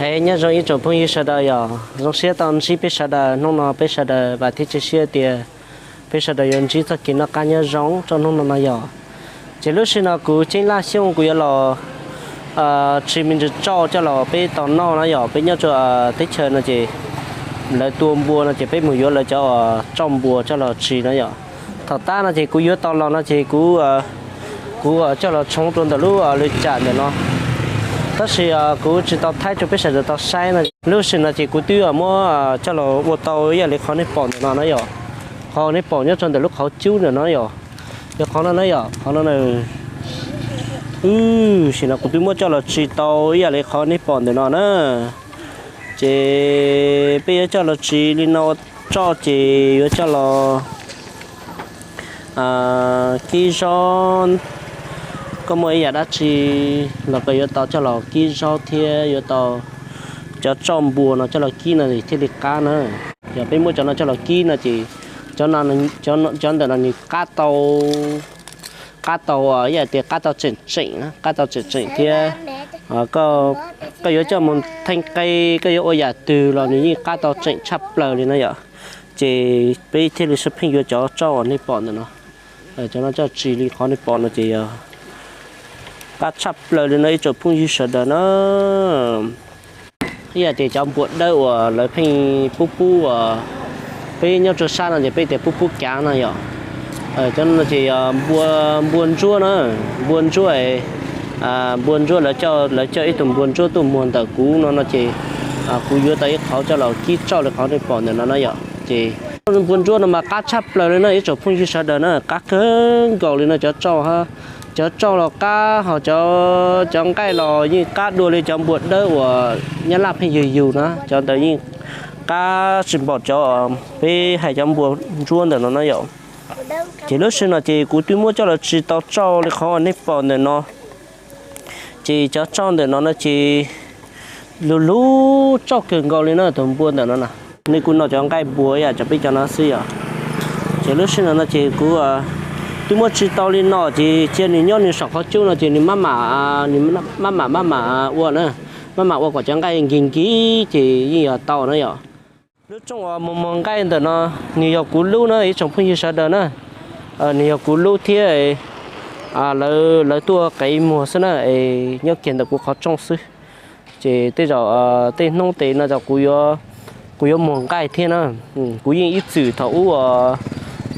Es nyob zoo ib tsoom phooj ywg sawv daws yom, zoo siab tau ntsib peb sawv daws hnub no, peb sawv daws vam thiab cia siab tias peb sawv daws yuav ntsib txoj kev noj qab nyob zoo rau hnub no no yom. Ces lub sij no kuv Ceeb Laj Xyooj kuv yuav los tsis me ntsis tsauj coj los peb tau noj na yom, peb nyob rau teb chaws no ces lawv tua npua no ces peb mus yuav lawv cov tsauj npua coj los tsis na yom. Thaum tab no ces kuv yuav tau los no ces kuv, kuv coj los tshoob rau ntawm lub lwm tsam ntawm no, tab sis kuv tsis tau thaij rau peb sawv daws tau saib no. Lub sij no ces kuv twb muab coj los ua tau ib yam li qhov nej pom ntawm no na yom, qhov nej pom nyob rau ntawm lub qhov cub ntawm no yom, yog qhov no na yom, qhov no na. Lub sij no kuv twb muab coj los tsis tau ib yam li qhov nej pom ntawm no na. Ces peb yuav coj los tsis li no ua tsauj ces yuav coj los kib zaub. Koj muaj ib yam dab tsi los koj yuav tau coj los kib zaub thiab yuav tau cov tsauj npua no coj los kib no thiaj li qab na. Yog peb muab cov no coj los kib no ces cov ntawm no nws qab tau, qab tau ib yam tias qab tau tseem tseem, qab tau tseem tseem thiab koj yuav coj mus theej qe, koj yuav ua yam twg los nws yeej qab tau tseem tshaj plaws li na yom. Ces peb thiaj li sib pheej yuav cov tsauj uas nej pom ntawm no. Cov no coj tsis li qhov nej pom no ces yog qab tshaj plaws li no ib tsoom phooj ywg sawv daws na. Ib yam tias cov npua dawb uas lawv pheej pub pub uas peb nyob rau sab no ces peb tias pub pub kav no yom. Cov no ces yog npua ntsuab na, npua ntsuab, npua ntsuab lawv coj, lawv coj ib tug npua ntsuab tuaj muag ntawm kuv no no ces kuv yuav tau ib qhov coj los kib tsauj li qhov nej pom ntawm no na yom. Ces npua ntsuab no mas qab tshaj plaws li no ib tsoom phooj ywg sawv daws na, qab kawg nkaus li no cov tsauj, cov tsauj los qab ho cov, cov nqaij los yeej qab dua li cov npua dawb uas Nyab Laj pheej yug yug na, cov ntawd yeej qab tsis npaum cov peb hais cov npua ntsuab ntawm no na yom. Ces lub sij no ces kuv twb muab coj los tsis tau tsauj li qhov uas nej pom ntawm no. Ces cov tsauj ntawm no no ces lug lug tsauj kawg nkaus li na, tus npua ntawm no na. Nej kuj noj cov nqaij npua ib yam cov peb cov no xwb yom. Ces lub sij no no ces kuv twb muab tsis tau li no ces cia nws nyob nws saum qhov cub no ces nws maj mam, nws maj mam maj mam ua na, maj mam ua kom cov nqaij nkig nkig ces yeej yog tau na yom. Lub rooj uas muag muag nqaij ntawm no nws yog kuv lub na ib tsoom phooj ywg sawv daws na. Nws yog kuv lub thiab, lawv, lawv tuaj qev muag xwb na, es nyob kiag ntawm kuv qhov rooj xwb. Ces tej zaum tej hnub tes no kuv yuav muag nqaij thiab na. Kuv yeej ib txwm thaum ub,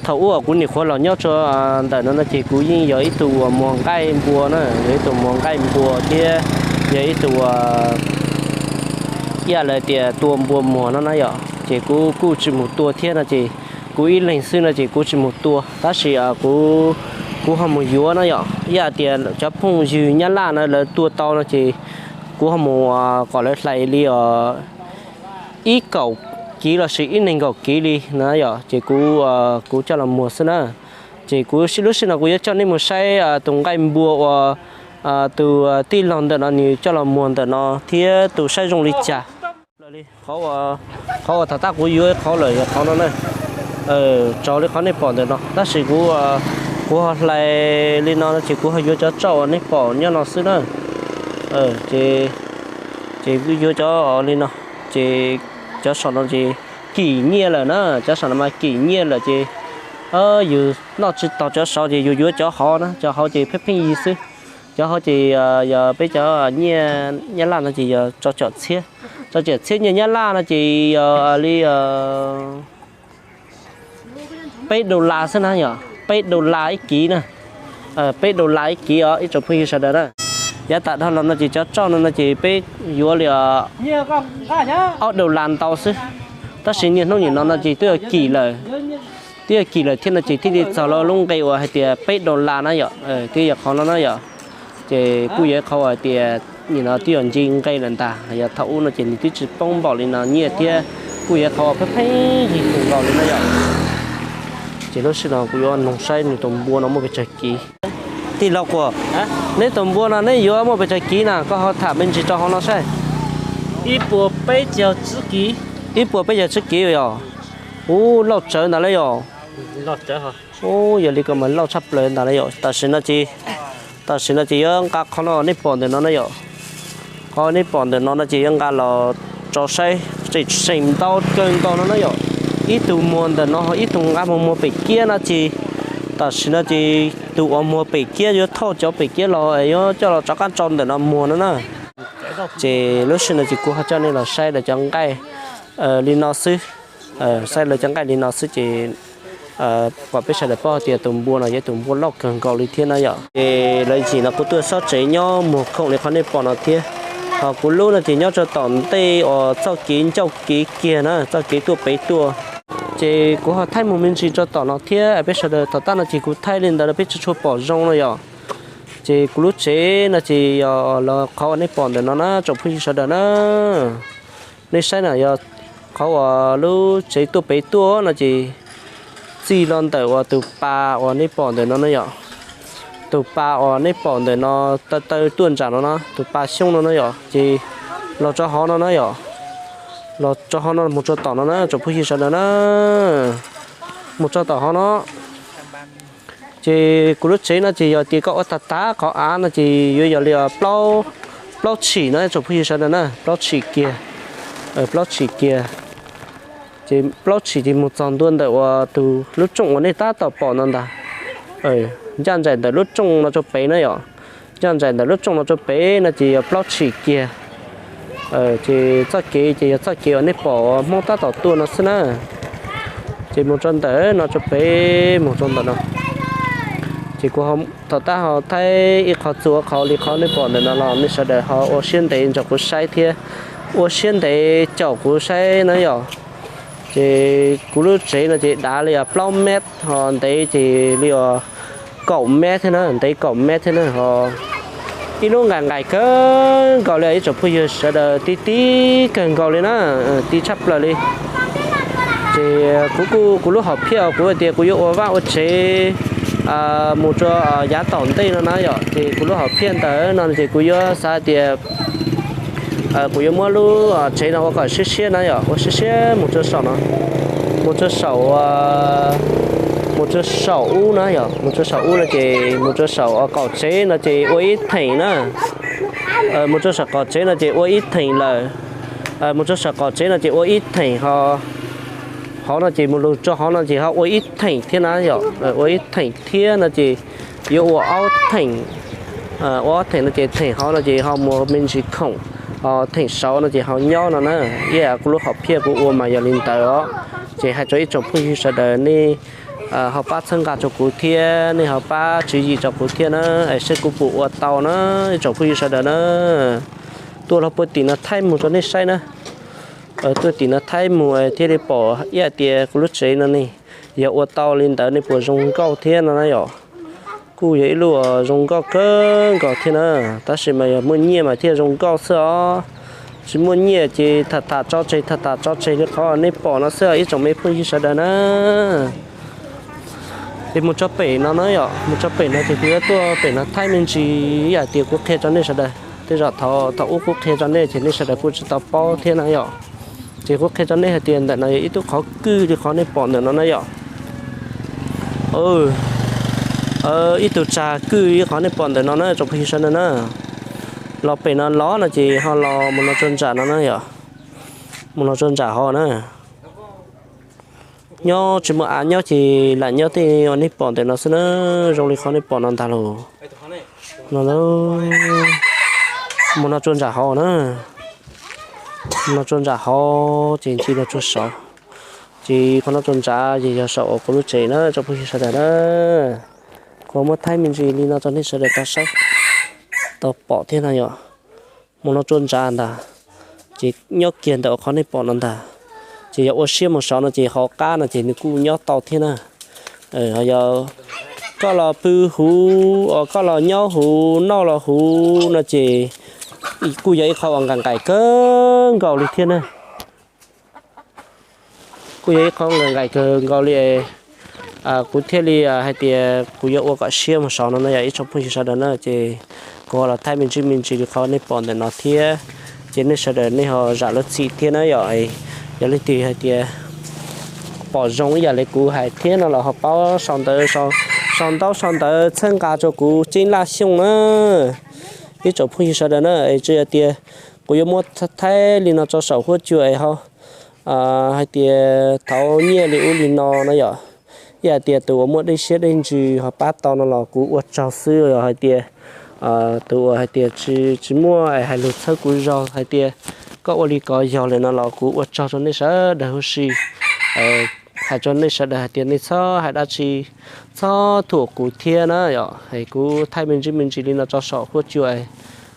thaum ub uas kuv nim qhuav los nyob rau ntawm no no ces kuv yeej yog ib tug uas muag nqaij npua na, yog ib tug muag nqaij npua thiab yog ib tug uas ib yam li tias tua npua muag no na yom. Ces kuv kuj tsis mus tua thiab no ces kuv ib leeg xwb no ces kuv tsis mus tua tab sis kuv, kuv ho mus yuav na yom. Ib yam tias cov phooj ywg Nyab Laj na lawv tua tau no ces kuv ho mus kom lawv hlais li os ib kaum kiv los sis ib nees nkaum kiv li na yom. Ces kuv, kuv coj los muag xwb na. Ces kuv lub sij no kuv yuav coj nej mus saib tus nqaij npua uas tus tij laug ntawm no nws coj los muag ntawm no thiab tus saib zoo li cas. Qhov uas thaum tab kuv yuav qhov lawm yog qhov no na, raug li qhov nej pom ntawm no tab sis kuv, kuv ho hlais li no ces kuv ho yuav cov tsauj uas nej pom nyob no xwb na. Ces, ces kuv yuav cov li no, ces cov saum no ces kim nyiaj lawm na, cov saum no mas kim nyiaj lawm ces yus noj tsis tau cov saud ces yus yuav cov hauv na, cov hauv ces pheej pheej yig xwb. Cov hauv ces yog peb cov nyiaj Nyab Laj no ces yog rau caum txhiab, rau caum txhiab nyiaj Nyab Laj no ces yog li peb dollar xwb na yom, peb dollar ib kiv na, peb dollar ib kiv os ib tsoom phooj ywg sawv daws na. Yav tas dhau los no ces cov tsauj no no ces peb yuav li ob dollar ntau xwb, tab sis niaj hnub nim no no ces twb yog kim lawm, twb yog kim lawm thiab no ces thiaj li txog lub nqe uas hais tias peb dollar na yom, twb yog qhov no na yom. Ces kuj yog qhov uas hais tias nim no twb yog nce nqe lawm ntag, yog thaum ub no ces nws twb tsis poob npaum li no nyiaj thiab, kuj yog qhov uas pheej pheej yig kawg nkaus li na yom. Ces lub sij no kuv yuav noog saib nws tus npua no muaj pes tsawg kiv. Tij laug Quas, neb tus npua no neb yuav muaj pes tsawg kiv na, koj ho tham me ntsis rau hauv no saib. Ib puas peb caug tsib kiv. Ib puas peb caug tsib kiv yom. Ub, lauj tsawv ntawd lauj yom. Ub, yog li ko mas lauj tshaj plaws ntawd na yom. Tam sim no ces, tam sim no ces yuav nqa qhov no nej pom ntawm no na yom. Qhov nej pom ntawm no no ces yuav nqa los tso saib, tseem ntau kawg nkaus no na yom. Ib tug muag ntawm no ho ib tug nqa mus muag pem kiab no ces, tam sim no ces tus uas muag pem kiab yuav thauj cov pem kiab los yuav coj los rov qab tso ntawm no muag no na. Ces lub sij hawm no ces kuv ho coj nej los saib lawv cov nqaij li no xwb. Saib lawv cov nqaij li no xwb ces kom peb sawv daws paub hais tias tus npua no yog tus npua loj kawg nkaus li thiab na yom. Ces lawv yim no kuj tuaj sob tsev nyob muag khoom li qhov nej pom no thiab. Ho kuv lub no ces nyob rau tom ntej uas txoj kev ncauj kev kiag na, txoj kev tuaj pem tuaj. Ces kuv ho thaij mus me ntsis rau tom no thiab, peb sawv daws tom tab no ces kuv thaij li ntawd rau peb tsis tshua pom zoo no yom. Ces kuv lub tsev no ces yog los qhov uas nej pom ntawm no na tsoom phooj ywg sawv daws na. Nej saib na yog qhov uas lub tsev tuaj pem tuaj no ces txij los ntawm uas tus pas uas nej pom ntawm no na yom. Tus pas uas nej pom ntawm no taw taw tuaj ntsam no na, tus pas xyoob no na yom, ces los rau hauv no na yom. Los rau hauv no mus rau tom no na tsoom phooj ywg sawv daws na. Mus rau tom hauv no. Ces kuv lub tsev no ces yog tias koj ua tag tag qhov av no ces yuav yog li plaub tshim na tsoom phooj ywg sawv daws na, plaub tshim kiag. Plaub tshim kiag. Ces plaub tshim ces mus txog ntua ntawm uas tus lub rooj uas nej tab tom pom no ntag. Ncaj nraim ntawm lub rooj no rau pem na yom. Ncaj nraim ntawm lub rooj no rau pem no ces yog plaub tshim kiag. Ces txoj kev ces yog txoj kev uas nej pom Hmoob tab tom tuaj no xwb na. Ces mus rau ntawm no rau pem mus rau ntawm no. Ces kuv thaum tab ho thaij ib qho txuas qhov li qhov nej pom ntawm no los nej sawv daws ho ua siab ntev nrog kuv saib thiab ua siab ntev caum kuv saib na yom. Ces kuv lub tsev no ces dav li plaub mev ho ntev ces li kaum mev thiab na, ntev kaum mev thiab na ho ib lub nqaim nqaim kawg nkaus li ib tsoom phooj ywg sawv daws, ti ti kawg nkaus li na, ti tshaj plaws li. Ces kuv kuj kuv lub hom phiaj kuv tias kuv yuav ua vaj ua tsev mus rau yav tom ntej no na yom, ces kuv lub hom phiaj ntawd no ces kuv yuav xav hais tias kuv yuav muab lub tsev no ua kom siab siab na yom, ua siab siab mus rau saum no, mus rau saum, mus rau saum ub na yom, mus rau saum ub no ces mus rau saum qaum tsev no ces ua ib theem na. Mus rau saum qaum tsev no ces ua ib theem lawm. Mus rau saum qaum tsev no ces ua ib theem ho, hov no ces mus rau hov no ces ho ua ib theem thiab na yom, ua ib theem thiab no ces yuav ua ob theem. Ua ob theem no ces theem hov no ces ho mus me ntsis khoom, ho theem saud no ces ho nyob no na. Ib yam kuv lub hom phiaj kuv ua mas yog li ntawd os. Ces hais rau ib tsoom phooj ywg sawv daws nej ho pab txhawb nqa rau kuv thiab nej ho pab tswv yim rau kuv thiab na, es seb kuv puas ua tau na, ib tsoom phooj ywg sawv daws na. Tuaj los puag tim no thaij mus rau nej saib na. Tuaj tim no thaij mus thiaj li pom ib yam tias kuv lub tsev no ne, yog ua tau li ntawd nej puas zoo nkauj thiab no na yom. Kuj yog ib lub zoo nkauj kawg nkaus thiab na, tab sis mas yog muaj nyiaj mas thiaj zoo nkauj xwb os. Tsis muaj nyiaj ces tham tham tso tseg tham tham tso tseg li qhov nej pom no xwb ib tsoom me phooj ywg sawv daws na. Ces mus tso pem no na yom, mus tso pem no ces kuv yuav tuaj pem no thaij me ntsis ib yam tias kuv qhia rau nej sawv daws. Tej zaum thaum thaum ub kuv qhia rau nej ces nej sawv daws kuj tsis tau paub thiab na yom. Ces kuv qhia rau nej hais tias ntawm no yog ib tug qhov kwj li qhov nej pom ntawm no na yom. Ib tug tsag kwj li qhov nej pom ntawm no na tsoom phooj ywg sawv daws na. Los pem no los no ces ho los mus no rau ntsam no na yom. Mus no rau ntsam hov na. Nyob tsis muaj av nyob ces lam nyob tej uas nej pom ntawm no xwb na, zoo li qhov nej pom no ntag lauj. No, mus no rau ntsam hov na, mus no rau ntsam hov ces ntsia no rau saud, ces qhov no rau ntsam ces yog saum uas kuv lub tsev na tsoom phooj ywg sawv daws na. Kuv muab thaij me ntsis li no rau nej sawv daws tau saib, tau pom thiab no yom. Mus no rau ntsam ntag, ces nyob kiag ntawm qhov nej pom no ntag. Ces yog ua siab mus saud no ces hauv qab no ces nws kuj nyob tau thiab na. Yog koj los pw huv, koj los nyob huv noj los huv no ces kuj yog ib qho uas nqaim nqaim kawg nkaus li thiab na. Kuj yog ib qho nqaim nqaim kawg nkaus li. Kuv thiaj li hais tias kuv yuav ua kom siab mus saud no na yog ib tsoom phooj ywg sawv daws na, ces kuv ho los thaij me ntsis me ntsis li qhov nej pom ntawm no thiab, ces nej sawv daws nej ho zam lub txim thiab na yom. Yog leej twg hais tias pom zoo ib yam li kuv hais thiab no los ho paub sau ntawv, sau ntaub sau ntawv txhawb nqa rau kuv Ceeb Laj Xyooj na. Ib tsoom phooj ywg sawv daws na, es tsis hais tias kuv yuav muab thaij li no tso saum huab cua es ho hais tias thaum nyiaj li ub li no na yom. Ib hais tias tus uas muaj dej siab dej ntsws ho pab tau no los kuv ua tsaug xwb, yog hais tias tus uas hais tias tsis muaj es hais lus txhawb kuv zog hais tias koj ua li ko yog lawm no los kuv ua tsaug rau nej sawv daws huv si. Hais rau nej sawv daws hais tias nej txhob hais dab tsi, txhob thuam kuv thiab na yom. Es kuv thaij me ntsis me ntsis li no tso saum huab cua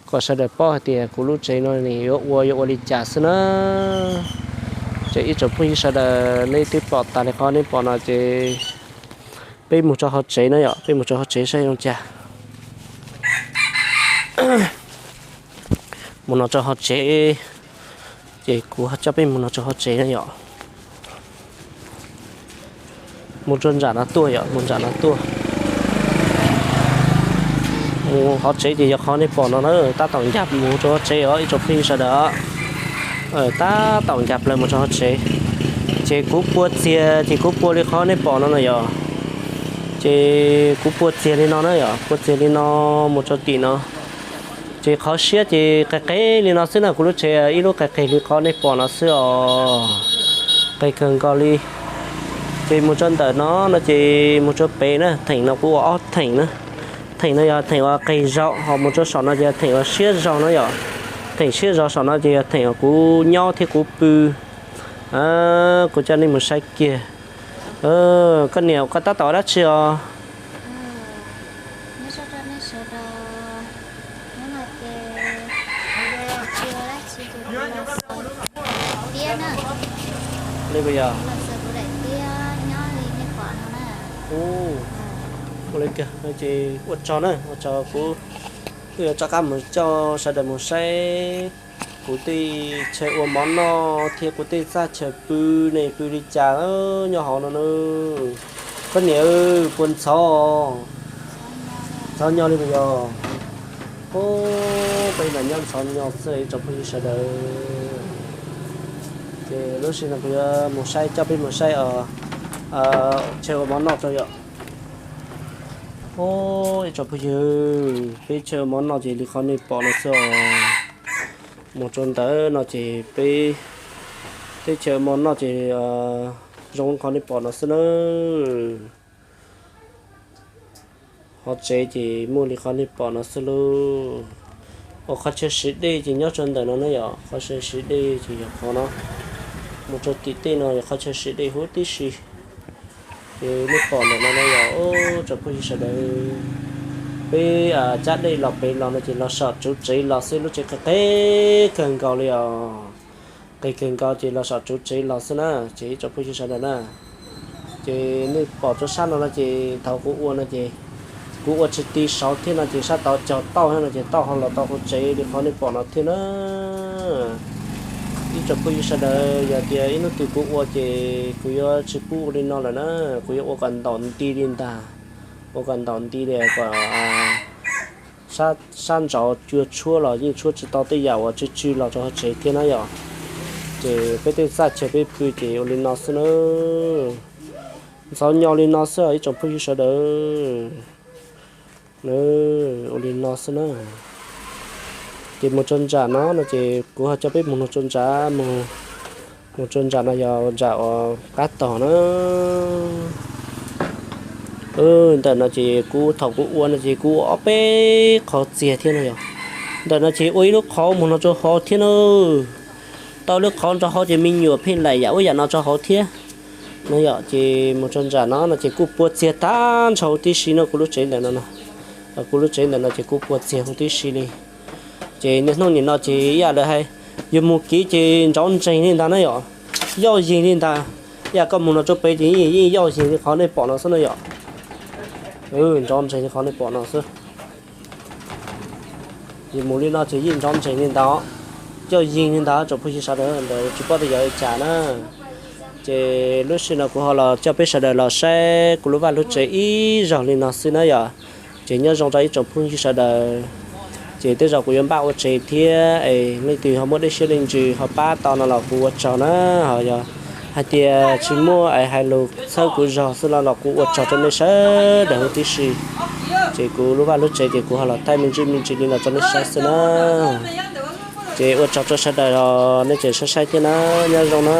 kom sawv daws paub hais tias kuv lub tsev no nws yuav ua yuav ua li cas xwb na. Ces ib tsoom phooj ywg sawv daws nej twb pom tas li qhov nej pom no ces peb mus rau hauv tsev na yom, peb mus rau hauv tsev saib zoo cas. Mus no rau hauv tsev, ces kuv coj peb mus no rau hauv tsev na yom. Mus rau nram no tuaj yom, mus nram no tuaj. Mus hauv tsev ces yog qhov nej pom no na, tab tom nkag mus rau hauv tsev os ib tsoom phooj ywg sawv daws. Tab tom nkag plaws mus rau hauv tsev. Ces kuv pua txiag ces kuv pua li qhov nej pom no na yom. Ces kuv pua txiag li no na yom, pua txiag li no mus rau tim no. Ces qhov siab ces qis qis li no xwb na, kuv lub tsev ib lub qis qis li qhov nej pom no xwb os. Qis kawg nkaus li. Ces mus rau ntawm no no ces mus rau pem na, theem no kuv ua ob theem na. Theem no yog theem uas qis zaum, ho mus rau saum no ces yog theem uas siab zog no yom. Theem siab zog saum no ces yog theem uas kuv nyob thiab kuv pw. Kuv coj nej mus saib kiag. Koj niam, koj tab tom ua dab tsi os? Li puas yog? Ua li kawg, ces ua tsaug na, ua tsaug kuv, kuv yuav rov qab mus coj sawv daws mus saib kuv tej chaw ua mov noj thiab kuv tej txaj chaw pw ne pw li cas nyob hauv no na. Koj niam, puas ntxhov? Ntxhov nyo li puas yog? Peb mas nyob ntxhov nyo xwb ib tsoom phooj ywg sawv daws. Ces lub sij hawm no kuv yuav mus saib, coj peb mus saib chaw ua mov noj rau yom. Ib tsoom phooj ywg, peb chaw ua mov noj ces li qhov nej pom no xwb os. Mus rau ntawm no ces peb, peb chaw ua mov noj ces zoo li qhov nej pom no xwb na. Hauv tsev ces muaj li qhov nej pom no xwb lauj. Ua qhov chaw siv dej ces nyob rau ntawm no na yom, qhov chaw siv dej ces yog qhov no. Mus rau tim tej no yog qhov chaw siv dej huv tib si. Ces nej pom ntawm no na yog ib tsoom phooj ywg sawv daws, peb cab dej los pem los no ces los saum tsuv tsev los xwb, lub tsev qis qis kawg nkaus li os. Qis kawg nkaus ces los saum tsuv tsev los xwb na, ces ib tsoom phooj ywg sawv daws na. Ces nej pom rau sab no no ces thaum kuv ua no ces kuv ua tsis ti saud thiab no ces sab tod cog tauj thiab no ces tauj ho los tau hauv tsev li qhov nej pom no thiab na. Ib tsoom phooj ywg sawv daws, yog tias ib hnub twg kuv ua ces kuv yuav tsis pub ua li no lawm na, kuv yuav ua kom ntaus nti li ntag, ua kom ntaus nti li kom sab nraud cua tshuab los yeej tshuab tsis tau tej yam uas tsw tsw los rau hauv tsev thiab na yom. Ces peb tej txaj chaw peb pw ces ua li no xwb na. Ntxhov nyo li no xwb os ib tsoom phooj ywg sawv daws. Ua li no xwb na. Ces mus rau nram no no ces kuv ho coj peb mus rau nram, mus rau nram no yog nram uas qab tog na. Ntawm no ces kuv thaum kuv ua no ces kuv ua ob peb qhov txiag thiab no yog. Ntawm no ces ua ib lub qhov mus no rau hauv thiab na. Tau lub qhov rau hauv ces me nyuam pheej laim yam ub yam no rau hauv thiab. No yom, ces mus rau nram no no ces kuj pua txiag tag nrho huv tib si no kuv lub tsev ntawm no. Kuv lub tsev ntawm no ces kuj pua txiag huv tib si li. Ces niaj hnub nim no ces ib yam lawv hais, yus mus kiv ces nrov nreeg li ntag na yom, yoj yig li ntag. Ib yam koj mus no rau pem ces yeej yoj yig li qhov nej pom no xwb na yom. Nrov nreeg li qhov nej pom no xwb. Yus mus li no ces yeej nrov nreeg li ntag, yoj yig li ntag tsoom phooj ywg sawv daws ntawd tsis paub tias yog li cas na. Ces lub sij hawm no kuv ho los coj peb sawv daws los saib kuv lub vaj lub tsev ib zaug li no xwb na yom. Ces nyob zoo rau ib tsoom phooj ywg sawv daws. Ces tej zaum kuv yuav npaj ua tsev thiab es leej twg ho muaj dej siab dej ntsws ho pab tau no los kuv ua tsaug na. Ho yog hais tias tsis muaj es hais lus txhawb kuv zog xwb no los kuv ua tsaug rau nej sawv daws huv tib si. Ces kuv lub vaj lub tsev ces kuv ho los thaij me ntsis me ntsis li no rau nej saib xwb na. Ces ua tsaug rau sawv daws os, nej tseem saib saib thiab na, nyob zoo na.